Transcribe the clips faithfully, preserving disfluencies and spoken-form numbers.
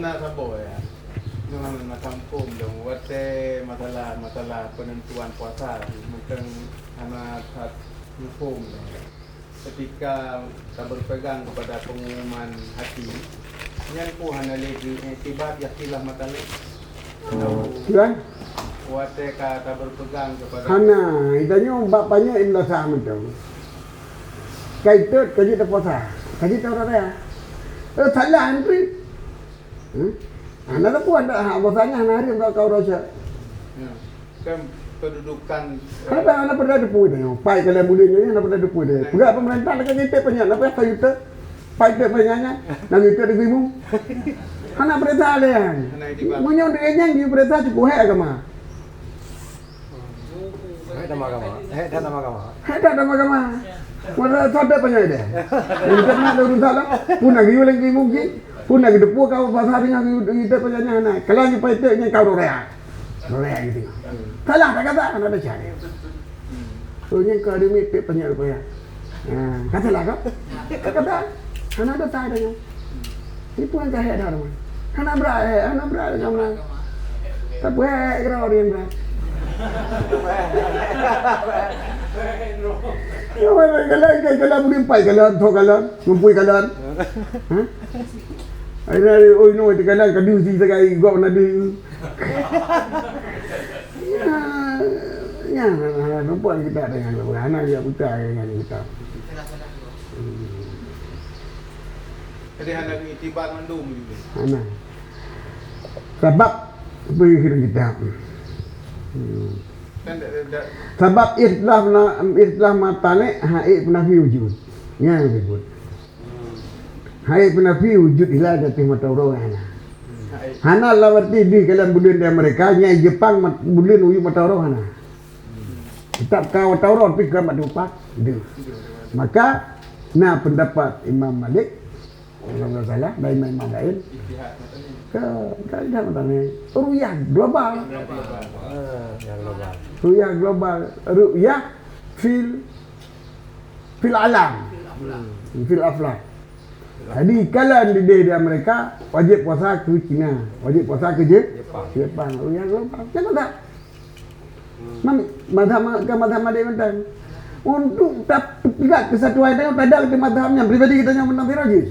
Na saboh ya. Nyoe hana na kampung dong. Watèe masalah, masalah penentuan puasa, mungkin hana that muphom dong. Ketika taberpegang kepada pengumuman hakim, nyan pun hana lé geu-, iktibar, yakinlah mata lé. Tuan? Watèe ka taberpegang kepada Hana, itanyoe bak panyöt imla sah mantong. Ka itot, ka jeuet tapuasa. Ka jeuet tauraya. Eh, salah antri. Hmm? Hana teupeu dak hak puasa nyan hana hareuem ka uraya. Ya. Kan kedudukan, eh, Hana, hana pernah teupeu dah. Pai kalian buleuen nyoe hana pernah teupeu dah. Nah. Peugah pemerintah lagèe ngitek panyöt, apa ka itot? Pai itot panyöt nyan, nak itot di imum. Hana perintah lain. Hana iktibar. Meunyoe di nyang di perintah cukup hai agama. Hai nama agama. Hai nama agama. Hai nama agama. Masa sadar panyöt dia. Yang kena ada urusan lah. Pun lagi ulang di imum jih. Pun lagi depu kau bahasa dengan itot panyöt nyan. Kalau lagi pai itot nyan kau raya. Raya gitu. Salah tak kata, hana ada cara. So, nyan ka demi pek panyöt rupanya. Ha, kata lah kau. Kata, hana ada tai dah nyan. Itu kan kahek dah rumah. Hana berat, eh, hana berat dah rumah. Tapi, eh, kira orang berat. Ya, orang jalan, jalan, jalan, melimpai jalan, tok jalan, ngumpul jalan. Ha? Akhirnya, oh, inoe, jalan, kadu, si, sagai, gok, nadi. Ya, ya, nampak kita dengan hana dia buta dengan kita. Hmm. Jadi hana iktibar mandum juga. Hana. Sabab apa yang kita kita. Hmm. Kan dak, dak, dak. Sabab ikhtilaf na, ikhtilaf matalek haid penafi wujud. Yang disebut. Hai peunafi wujud hilal di ateueh mata uroe hana. Hana lam arti deuh kalon buleuen di Amerika, nyang Jepang mat-, buleuen u yup mata uroe hana. Tetap ka mata uroe, tapi ka mat diupat deuh. Maka na pendapat Imam Malik, kalau tak salah, dan imam-imam lain, ke, ke dah mata ni. Ru'yah global. Ah, yang global. Ru'yah global. Ru'yah fil fil alam. Fil aflak. Jadi, kalon di, di, di Amerika, wajib puasa keu Cina, wajib puasa keu Je-, Jepang. Jepang. Oh, ya, global. Kenapa tak? Mam-, mazhab ma-, ke mazhab Malik mantong. Untuk tap-, peugah kesatuan tanyoe, tadang di mazhab nyan, pribadi kita nyoe menang sira jih.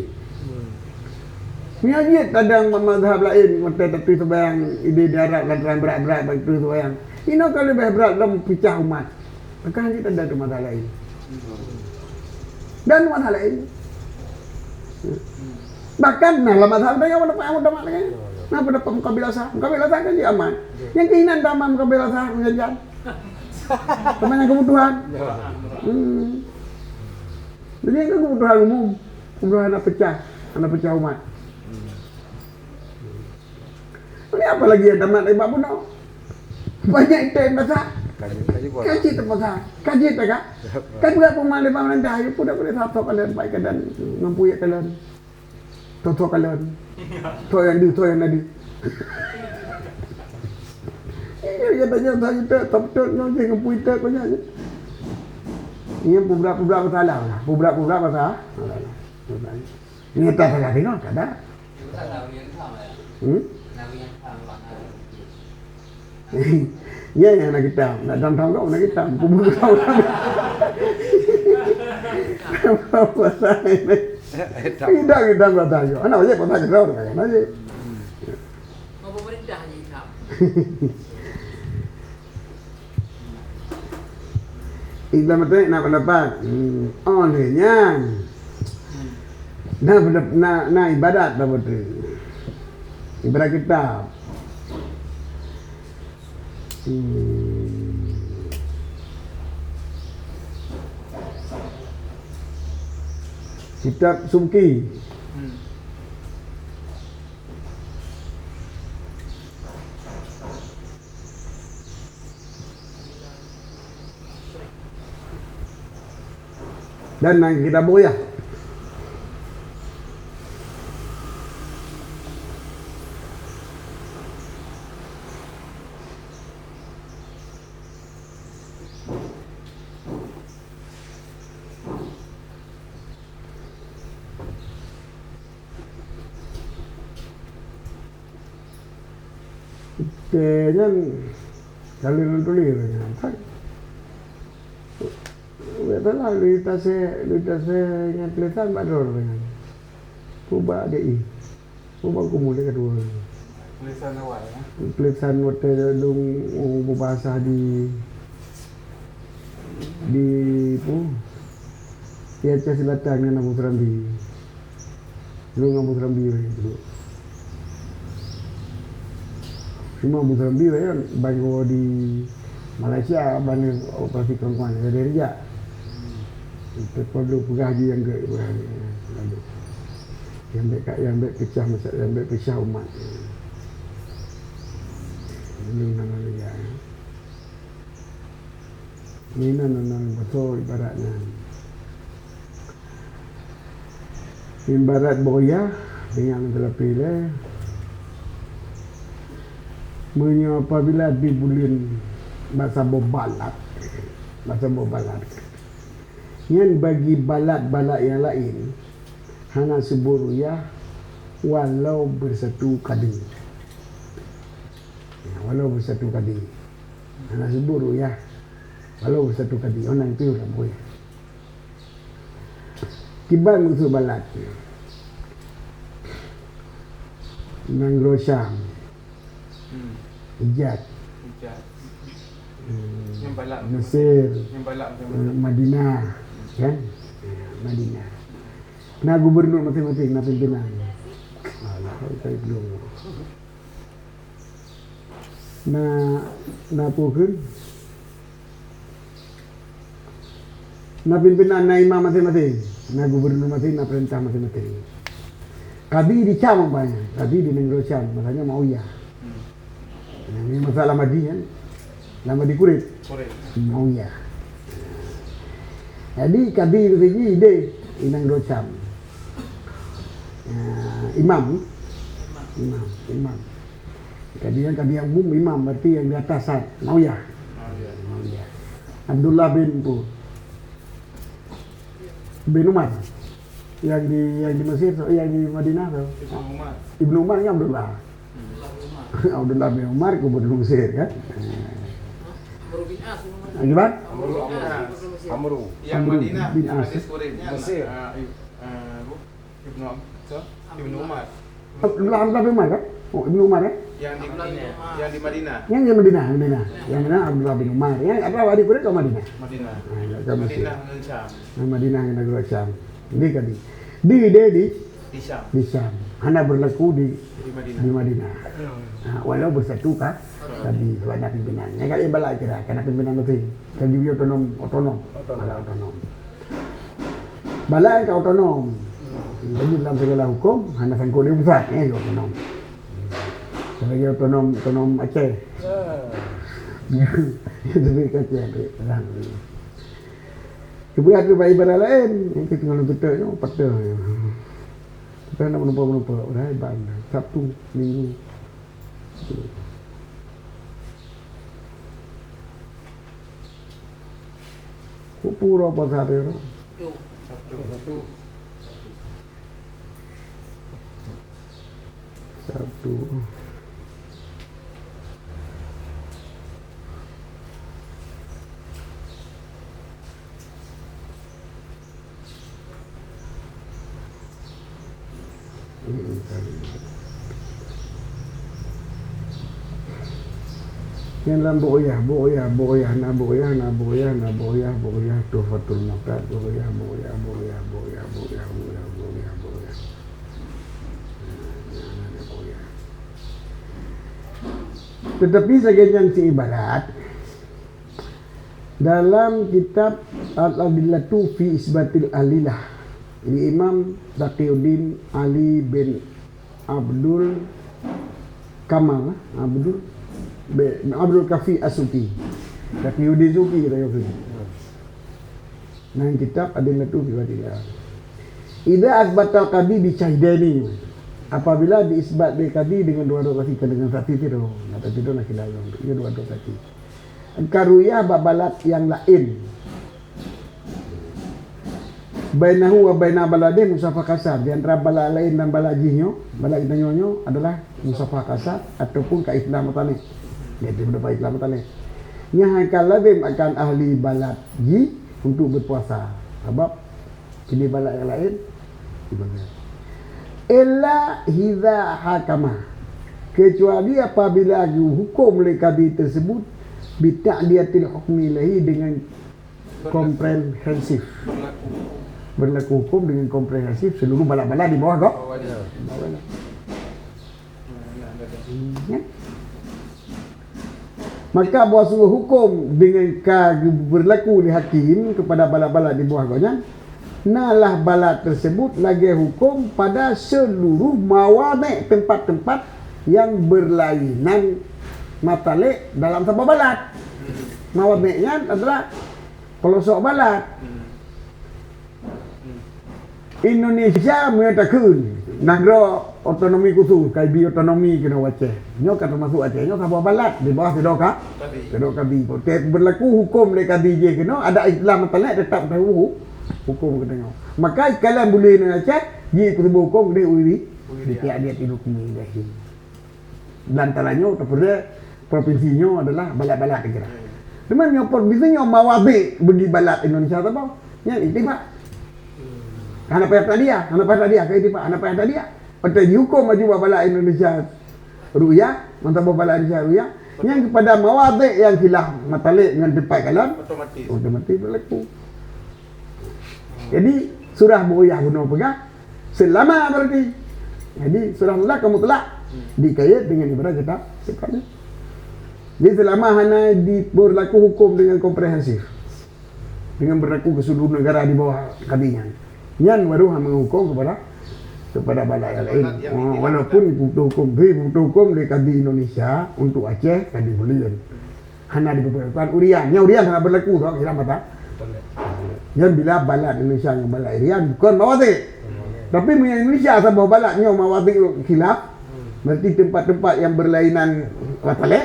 Nyoe jeuet tadang ma-, mazhab lain, mantong tapi sembahyang ide di Arab, lantaran berat-berat bagi tu sembahyang. Inoe ka leubeh berat lom pecah umat. Maka hana tanda tu mazhab lain. Dan mazhab lain. Bahkan, nah, lam mazhab tanyoe ada pengamat-pengamat lagi. Nah, pendapat Muqabil Asar. Muqabil Asar kan dia aman. Yang keinginan damam Muqabil Asar, hujan-hujan. Sama yang kebutuhan. Hmm. Jadi, yang kebutuhan umum. Kebutuhan anak pecah. Anak pecah umat. Ini apa lagi yang tamat dari bak bunoe? Banyak item masak. Kaji, kaji buat. Kaji tempat. Kaji tak, Kak? Kan buat pemahaman pemerintah, ya, pun dah boleh satu kalian, baik keadaan, mampu ya kalian. Toto kalian. To yang di, to yang tadi. Iya, ya, tanya saya tak, tak betul, nyonya mampu item banyak je. Ini pubrak-pubrak masalah lah. Pubrak-pubrak masalah. Ini tak salah tengok, tak ada. Hmm? Ya, yang nak kita, nak dam-dam kau, nak kita. Bubu kau. Apa saya ini? Tidak kita berada. Anak wajib, apa kita berada. Wajib. Mau pemerintah je hitam. Islam betul nak pendapat. Hmm. Oh, leh nyan. Nah, benda, nah, nah, ibadat dah betul. Ibadat kitab. Hmm. Kitab Subki. Hmm. Dan nang kita boyah. Teuh nyan, ka lheueh lôn tuléh nyan, kan? Bèk salah, lôn tasé, lôn tasé nyan tulésan bak droeneuh nyan. Peue bak D I. Peue bak kumu lé keudua. Tulésan awai, ya? Tulésan watèe lôn, oh, beubahasa di, di, peue? Di Aceh Selatan ngon Abu Serambi. Lôn ngon Abu Serambi weh dulu. Cuma Abu Serambi weh kan, ban geuwoe di Malaysia, ban operasi kerongkongan, jadi rijak. Teupeu lôn peugah jih nyang gèt, peugah jih, lalu. Nyang bèk ka, nyang bèk peucah masa-, nyang bèk peucah umat. Lôn hana rijak. Nyan na, na, na, beutôi ibarat nyan. Ibarat boh yah, ingat lôn teulapeh lé. Meunyoe apabila dibuleuen bak saboh balat, bak saboh balat, nyan bagi balat-balat nyang laén hana seubut ruyah walau beusatu kadi. Ya, walau beusatu kadi. Hana seubut ruyah. Walau beusatu kadi. Oh, nyan piôh lam ruyah. Kiban meukeusut balat. Nanggroe Syam. Hmm. Hijaz. Hijaz. Hmm. Nyan balat. Mesir. Nyan balat macam mana? Eh, Madinah. Kan? Ya, Madinah. Na gubernur maséng-maséng, na pimpinan. Alah, kai belum. Na, na peue kheun? Na pimpinan, na imam maséng-maséng, na gubernur maséng, na peurintah maséng-maséng. Kadi di Syam umpamanya, kadi di nanggroe Syam, makajih Muawiyah. Nah, ini masalah Mahdi kan. Lam Mahdi Kurit. Kurit. Muawiyah. Jadi kadi tu siji idéh inong droe Syam. Ya, imam. Imam, imam. Kadi nyang, kadi nyang umum imam, berarti nyang di atas Sa'ad. Muawiyah. Muawiyah. Muawiyah. Abdullah bin Abu, bin Umar. Yang di, yang di Mesir, so, yang di Madinah tu. Ibnu Umar. Ibnu Umar ni Abdullah. Hmm. Abdullah bin Umar gubernur Mesir kan. Amr bin As. Gimana? Amr bin As. Amr. Yang Amr Madinah, bin yang As, hadis eh? Kurit. Mesir. Ah, Ib-, ah, Ibnu Am-, so, Ibnu Umar. Abdullah, Abdullah bin Umar kan? Oh, Ibnu Umar kan? Yang di, yang di Madinah. Yang di Madinah, Madinah. Yang mana Abdullah bin Umar. Yang apa, hadis Kurit ke Madinah? Madinah. Ah, ya, kan Mesir. Madinah dengan Syam. Ah, Madinah dengan negara Syam. Di kadi. Di, di, di Di Syam. Di Syam. Hana berlaku di, di Madinah. Di Madinah. Hmm. Ha, walau bersatu ka, hmm, kadi, sebab na pimpinan. Nyang kali balai kira, kana pimpinan beutôi. Kadi otonom, otonom. Otonom. Balai, otonom. Balai ka otonom. Hmm. Jadi dalam segala hukum, hana sangkut dengan pusat, eh, otonom. Sebagai otonom, otonom Aceh. Hmm. Lebih ke Aceh, lebih terang. Cuba ada bak ibarat laén, nyang keu teungoh lôn tutoe nyoe, patah nyoe. Patah nak meunumpak-meunumpak, udah ibarat. Sabtu, Minggu. Kupu ro puasa hari tu. Sabtu. Sabtu. Sabtu. Nyan lam buku yah, buku yah, buku yah, na buku yah, na buku yah, na buku yah, buku yah, Tuhfatul Muhtad, buku yah, buku yah, buku yah. Tetapi sagai nyan seibarat, dalam kitab Al-Adillatu fi Isbatil Alilah, di Imam Taqiyuddin Ali bin Abdul Kamal, Abdul, be-, Abdul Kafi As-Suki. Taqiyuddin Suki, Taqiyuddin. Nang kitab Adillatu fi Isbatil Alilah. Idza asbatal qadi bi syahidaini. Apabila diisbat lé kadi dengan dua droe saksi, dengan saksi sidroe. Nah, tapi tu nak kira, ya, dua droe saksi. Karuyah bak balat nyang laén. Bainahu wa baina baladih musafah kasar. Di antara balad laén dan balad jih nyoe, balad geutanyoe nyoe adalah musafah kasar ataupun ka ikhtilaf muthalaq. Jadi, pendapat ikhtilaf muthalaq. Nyan hana lazim akan ahli balad jih untuk berpuasa. Sabab kini balad nyang laén ibadah. Illa idza hakama. Kecuali apabila geuhukum lé kadi tersebut bi ta'diyatil hukmi ilaihi, dengan komprehensif. Berlaku hukum dengan komprehensif seluruh balad-balad di bawah go-, bawah. Ya. Maka bahwa seluruh hukum dengan ka berlaku oleh hakim kepada balad-balad di bawah gobnyan, nalah balad tersebut lagée hukum pada seluruh mawadek, tempat-tempat yang berlainan muthalaq dalam saboh balad. Mawadek nyan adalah pelosok balad. Indonesia meunyo takheun nanggroe otonomi khusus, ka ibi otonomi keunoe Aceh. Nyoe ka teumasuk Aceh, nyoe saboh balad di bawah sidroe ka-, sidroe kadi. Oke, berlaku hukum lé kadi jih keunoe, ada ikhtilaf muthalaq, tetap tahu hu-, hukum keunoe. Maka ikalon buleuen Aceh, jih peutuboh hukum keudeh uri di tiap-tiap hukumi deh. Dan tala nyoe teupeureulee provinsi nyoe adalah balad-balad negara. Teuma nyoe provinsi nyoe mawadek bagi balad Indonesia saboh. Nyan itibak. Hana payah ta'diyah, hana payah ta'diyah, ka itibak, hana payah ta'diyah. Oke, dihukum aju bak balad Indonesia Raya, mantong bak balad Indonesia Raya. Nyan kepada mawadek yang khilaf muthalaq ngon tempat kalon, otomatis. Otomatis berlaku. Jadi, surah muayyad bunoe peugah, selama berarti. Jadi, surah mutlak, mutlak dikait dengan ibarat kitab sifat ni. Jadi, selama hana diberlaku hukum dengan komprehensif, dengan berlaku ke seluruh negara di bawah kadi nyan, nyan baru hana menghukum kepada, kepada balad yang lain. Balad yang Oh, tidak walaupun diputus hukum, diputus hukum di kadi Indonesia untuk Aceh, kadi buleuen. Hana diperbolehkan urian. Nyan urian hana berlaku tau, khilaf mata. Nyan bila balad Indonesia ngon balad Irian bukan mawadek. Tapi meunyo Indonesia saboh balad nyoe mawadek khilaf, berarti tempat-tempat yang berlainan muthalaq,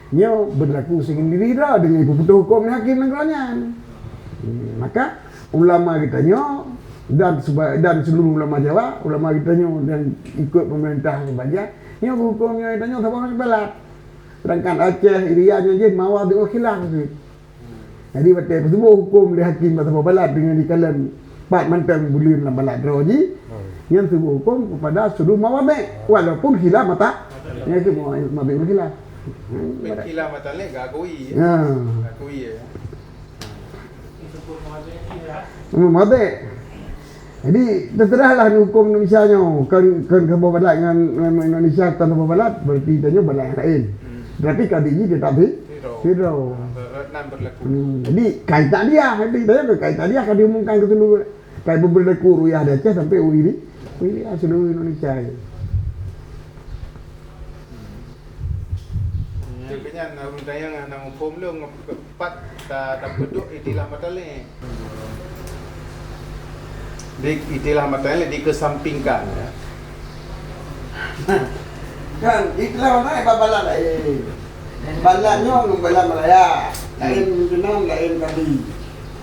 nyoe berlaku sendiri dah dengan iputus hukum hakim nanggroe nyan. Hmm, maka ulama geutanyoe dan seba-, dan seluruh ulama Jawa, ulama geutanyoe yang ikut pemerintah sebagian, nyoe hukum nyoe geutanyoe saboh balad. Sedangkan Aceh, Irian nyan jih mawadek khilaf tu. Jadi, watée peutuboh hukum lé hakim bak saboh balad dengan dikalon pat mantong buleuen lam balad droe jih, nyan tuboh hukum kepada seluruh mawadek, walaupun khilaf mata-, nyan tu mawadek khilaf. Hmm, Khilaf muthalaq gak akui, ya. Ya. Akui, ya. Hmm, mawadek. Jadi, terserahlah hukum Indonesia nyoe. Kon, kon saboh balad ngon, ngon Indonesia, kon saboh balad, berarti tanyoe balad yang lain. Hmm. Berarti kadi jih tetap di Sidroe. Sidroe. Nan berlaku. Hmm, jadi, kait ta'diyah, jadi, tanyoe kait ta'diyah ka diumumkan ke seluruh, kait berlaku ruyah di Aceh sampai uri di, uri di seluruh Indonesia. Nyan keuh nyan, ureueng tanyoe hana muphom lom, pat ta-, tapeuduek ikhtilaf muthalaq. Di, ikhtilaf muthalaq dikesampingkan, ya. Kan, ikhtilaf muthalaq bak balad laén. Balad nyoe ngon balad Malaya. Laén pimpinan, laén kadi.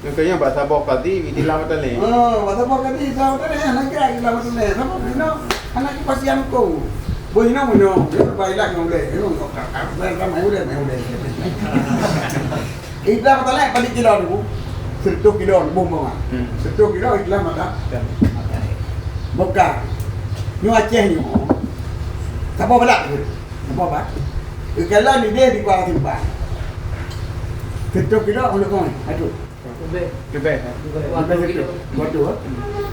Contohnya bak saboh kadi ikhtilaf muthalaq. Oh, bak saboh kadi ikhtilaf muthalaq, hana kira ikhtilaf muthalaq. Saboh pimpinan, hana kepastian hukum. Boh inoe meunoe, dia berbailah ngon uleh. Inoe kok ka, ka, ka, ka, mai uleh, mai uleh. Ikhtilaf muthalaq padit kilo tu? Seratus kilo, boh mawah. Hmm. Seratus kilo ikhtilaf mata-, muthalaq. Bukan. Nyoe Aceh nyoe. Saboh balad tu. Saboh balad. Kalau ni dia di Kuala Simpang. Seratus kilo, uleh kong, aduh. Leubeh. Leubeh, eh? Leubeh. Leubeh seratus. Dua ratus, eh?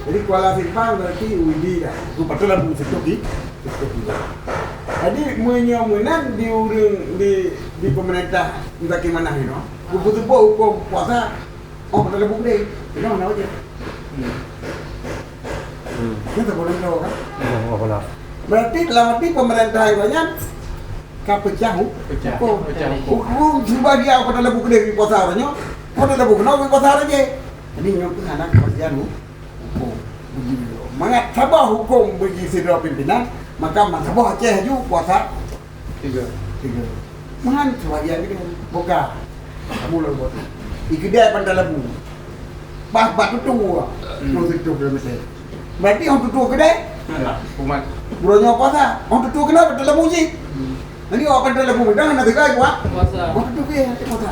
Jadi, Kuala Simpang berarti Widi dah. Tu patut lah buku seratus ki-, seratus kilo. Jadi, meunyoe meunan di ureueng di, di pemerintah Muzakir Manaf nyoe, geupeutuboh huköm puasa, oh, Kota Leubuk deh. Nyoe hana wajéb. Hmm. Hmm. Nyoe tak boleh tahu, kan? Hmm, tak boleh. Berarti dalam arti pemerintah itu nyan ka peucah hu-, Peucah, huköm. Peucah huköm. Huköm sebagian Kota Leubuk deh di puasa nyoe, Kota Leubuk keunoe di puasa lagèe. Jadi, nyoe pun hana kepastian hu-, huköm. Begitu. Mangat saboh huköm bagi sidroe pimpinan, maka saboh Aceh aju puasa tiga. Tiga. Meuhan sebagian gitu. Buka. Kamu lalu buat. Di kedai Pantai Lembu. Bah, bah tutu. Hmm. Dua situ kilometer. Berarti orang tutu kedai? Umat. Buroe nyoe puasa. Orang tutu kena betul lemu cit. Hmm. Jadi awak betul lemu dah nak tegai kuat. Puasa. Orang tutu ke puasa.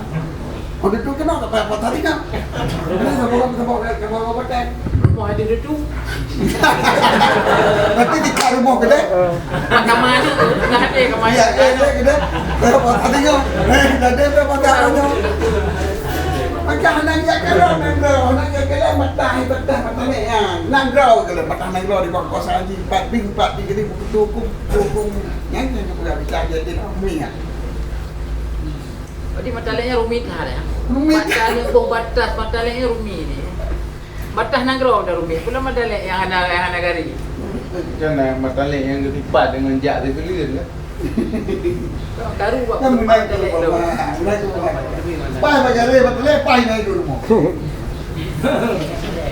Orang tutu kena tak payah puasa tinggal. Kena sama orang sama orang sama orang pakai. Rumah ada tutu. Berarti di rumah kedai. Kamar tu, dah ada kamar. Ya, ya, ya, kedai. Saya puasa tinggal. Eh, dah ada puasa tinggal. Maka hana jak keulong nanggroe, hana jak keulong batah, batah, batah ni, ya. Nanggroe keulong, batah nanggroe di bawah kuasa haji, empat bing, empat bing, jadi buku hukum, hukum. Nyan, nyan, nyan, peugah bicara jadi dah, umi, ya. Jadi, mataleknya rumit lah, ya. Rumit. Matalek boh batas, mataleknya rumit ni. Batas nanggroe dah rumit, pula matalek yang hana, yang hana gari. Kan, eh, matalek yang geusipat dengan jak teukeulieun, kan? Karu buat kan tempat menang tu, telek tu. Menang tu, Bang. Pai bagi dia, betul, eh, pai naik dulu, Bang.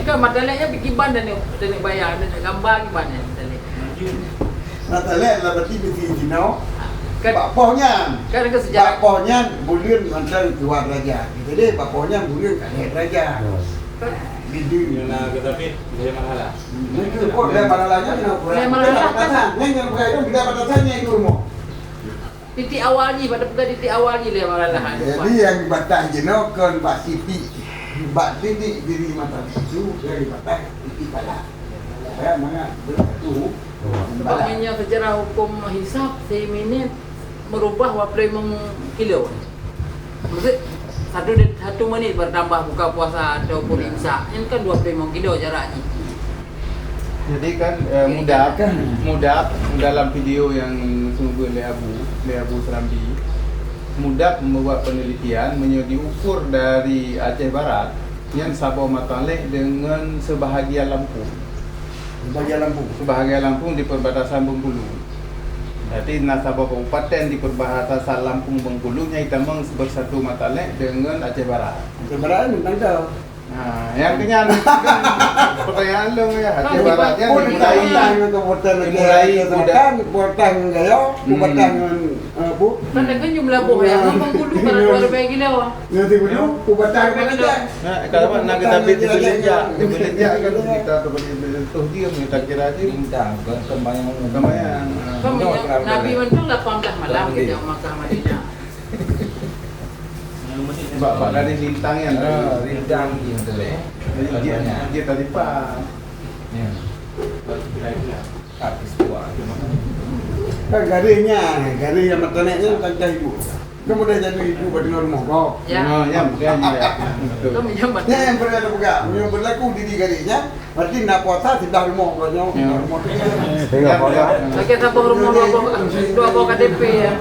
Kan mataleknya bikin ban dan, dan bayar, dan gambar gimana matalek? Matalek lah berarti mesti Cina. Kan, bak poh nyan. Kan ke sejarah. Bak poh nyan, buleuen mantong dua derajat. Jadi, bak poh nyan, buleuen ka lhèe derajat. Hmm. Bideu. Yang nak ke tapi, dia masalah. Itu pun dia masalahnya, dia nak pulang. Dia masalah. Dia batasan. Yang, yang bukan itu, dia batasannya itu rumah. Titik awal ni, pada pegang titik awal ni dia malah lahan. Jadi, yang dibatah jinoe kon bak titik, bak titik diri mata itu, yang dibatah titik balah. Ya, mana? Betul. Sebab meunyoe secara hukum hisab, si minit merubah dua puluh lima kilo. Maksud, satu de-, satu menit bertambah buka puasa ataupun imsak, ini kan dua puluh lima kilo jarak ni. Jadi kan, eh, jadi mudab, kan mudab dalam video yang seumeubeuet lé Abu, lé Abu Serambi, mudab membuat penelitian, meunyoe diukur dari Aceh Barat, nyan saboh matalek dengan sebahagian Lampung. Sebahagian Lampung. Sebahagian Lampung di perbatasan Bengkulu. Berarti na saboh kabupaten di perbatasan Lampung Bengkulu nyang itamong bersatu matalek dengan Aceh Barat. Aceh Barat ni tangga. Nah, yang kenyan pertanyaan lôn ya, Aceh Barat kan dimulai, dimulai, Kabupaten Aceh Selatan, Kuantan Gaya, Kuantan, eh, Bu. Kan dengan jumlah boh yang Bengkulu kan dua ribu kilo. Nanti dulu, Kuantan Gaya. Nah, kalau nak kita ambil di Belinjak, di Belinjak kan kita tu beli, beli tu dia, kita kira dia. Bintang, bukan sembahyang umum. Sembahyang, ah. Kan Nabi mantong lapan belas malam ke Makkah Madinah. Bak, bak gadis lintang yang tadi. Ah, lintang yang tadi. Jadi, dia, dia tadi pas. Ya. Kan garis nyan, garis yang mata naik nyan tangkai ibu. Kan boleh jadi ibu bak tengah rumah kau. Ya. Ah, ya, ya, ya, ya. Betul. Kan menyambat. Ya, yang pernah ada pegang. Yang berlaku di, di garis nyan, berarti nak puasa sebelah rumah kau nyoe, ya, rumah tu. Tengok, ya, ya. Pakai saboh rumah, dua boh, dua boh K T P ya.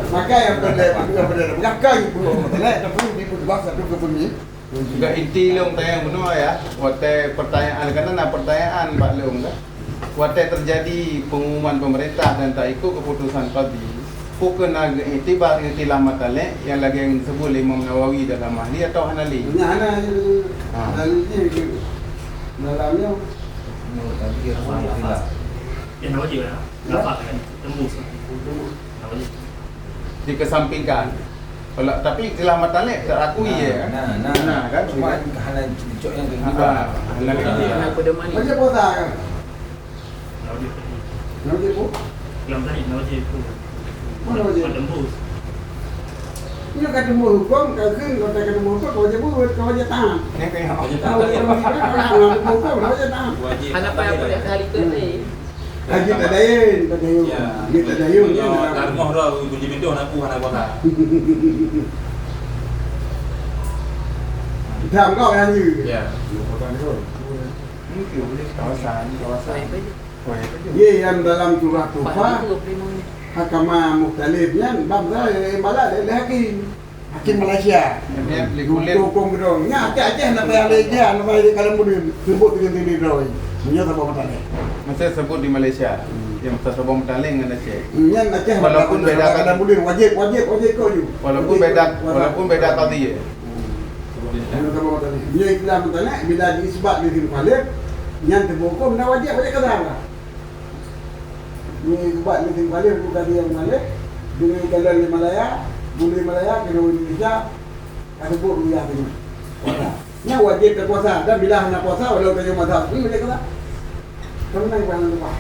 Maka yang pernah, yang pernah ada pegang, kan ibu, tapi ibu tu bahasa tu ke bunyi. Juga inti lôn tanyong bunoe ya, watèe pertanyaan, karena na pertanyaan bak lôn kan. Watèe terjadi pengumuman pemerintah dan tak ikut keputusan qadhi, peue keu na geuiktibar ikhtilaf matalek nyang lagèe nyang geusebut lé Imam Nawawi dalam Ahli atau hana lé? Hana, hana lé. Ha. Hana lé je. Dalam nyoe. Menurut Nabi, Rasulullah. Ya, Nawawi ya. Nampak kan? Tembus. Nawawi. Dikesampingkan. Kalau, tapi ikhtilaf matalek terakui, ya kan? Nah, nah. Nah, kan? Cuma hana cocok yang kedua. Ah, hana kedua. Hana pedoman ni. Macam puasa kan? Hana wajib, Bu? Dalam tadi, hana wajib, Bu. Mana wajib? Hana tembus. Ini kan tembus hukum, kan keu kata kan tembus hukum, kau wajib buat, kau wajib taat. Ni kan, ya. Kau wajib taat, kau wajib taat. Hana payah buat kali tu ni. Haji tadayun, tadayun. Ya. Dia tadayun, ya. Nyoe, dah rumoh dah, kunci pintu hana ku, hana kuasa. Dah, engkau yang haji. Ya. Mungkin boleh kawasan, kawasan. Ye, yang dalam surah Tuhfah, hakama mukhtalif nyan, bab dah, eh, malah lé, lé hakim. Hakim Malaysia. Ya, ya, boleh kulit. Hukum gedong. Nya, Aceh, Aceh, nak payah lé, nak payah lé kalam buleuen. Sebut dengan diri droe. Punya saboh matalek. Masa sebut di Malaysia. Hmm. Yang masa saboh matalek dengan Aceh. Nya Aceh walaupun beda kan. Kalam buleuen, wajib, wajib, wajib kau ju. Walaupun beda, walaupun beda qadhi, ya. Hmm. Yang saboh matalek. Nya istilah matalek, bila diisbat di sini balik, yang terhukum dah wajib, wajib kata. Ni ubat ni tinggi balik, bukan dia yang balik. Dunia jalan di Malaya, bule Malaya, kena Indonesia, ka sebut dunia tu. Nyan wajéb tapuasa, dan bila hana puasa, walau tanyoe mazhab ni wajéb kaza. Kan laén bukan lupa.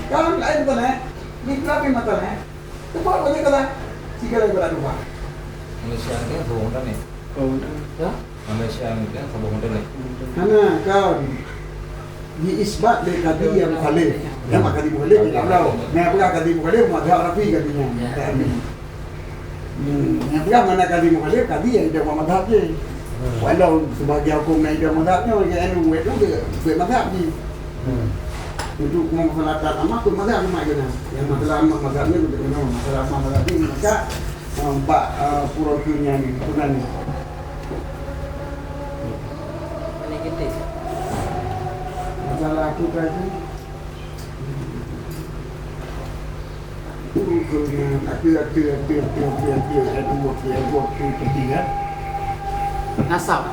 Kan laén bukan, eh? Ni berapa mata, eh? Tempat wajéb kaza. Tiga lagi pada lupa. Malaysia ni bohong kan ni? Oh, dah. Malaysia ni kan bohong kan ni? Hana, kau ni. Diisbat lé kadi nyang mukhalif. Nyang mak kadi mukhalif, dia tahu. Nah, peugah kadi mukhalif, mazhab Rafi kadi nyan. Ya. Hmm, nyang peugah mana kadi mukhalif, kadi nyang tidak mazhab je. Hmm. Walau sebahagian hukum nyang tidak mazhab nyoe, nyang NU, NU dia buat mazhab je. Hmm. Untuk masalah amat pun mazhab sama je nah. Yang masalah amat mazhab ni, untuk kena masalah amat mazhab ni, maka, eh, bak, eh, pura keunya ni, pura ni. Masalah aku tadi, Ureueng keuh nyan, ateueh, ateueh, ateueh, ateueh, ateueh, ateueh, ateueh, ateueh, ateueh, ateueh, ateueh, kan? Nasab.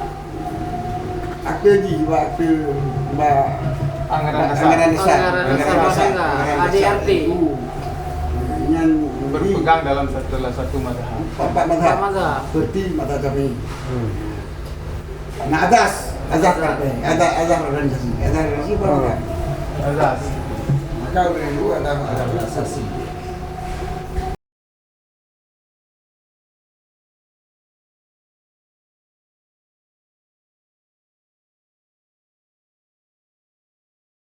Ateueh jih bak ateueh, bak anggaran bak dasar. Anggaran dasar. Anggaran dasar. Anggaran dasar. Anggaran dasar. A D R T. Itu. Nyan berpegang dalam satu, salah satu mazhab. Empat, empat mazhab. Empat mazhab. Seperti mazhab Syafi'i. Hmm. Nah, azas, azas partai, azas, azas organisasi, azas organisasi apa? Hmm. Azas. Maka ureueng dulu ada azas organisasi.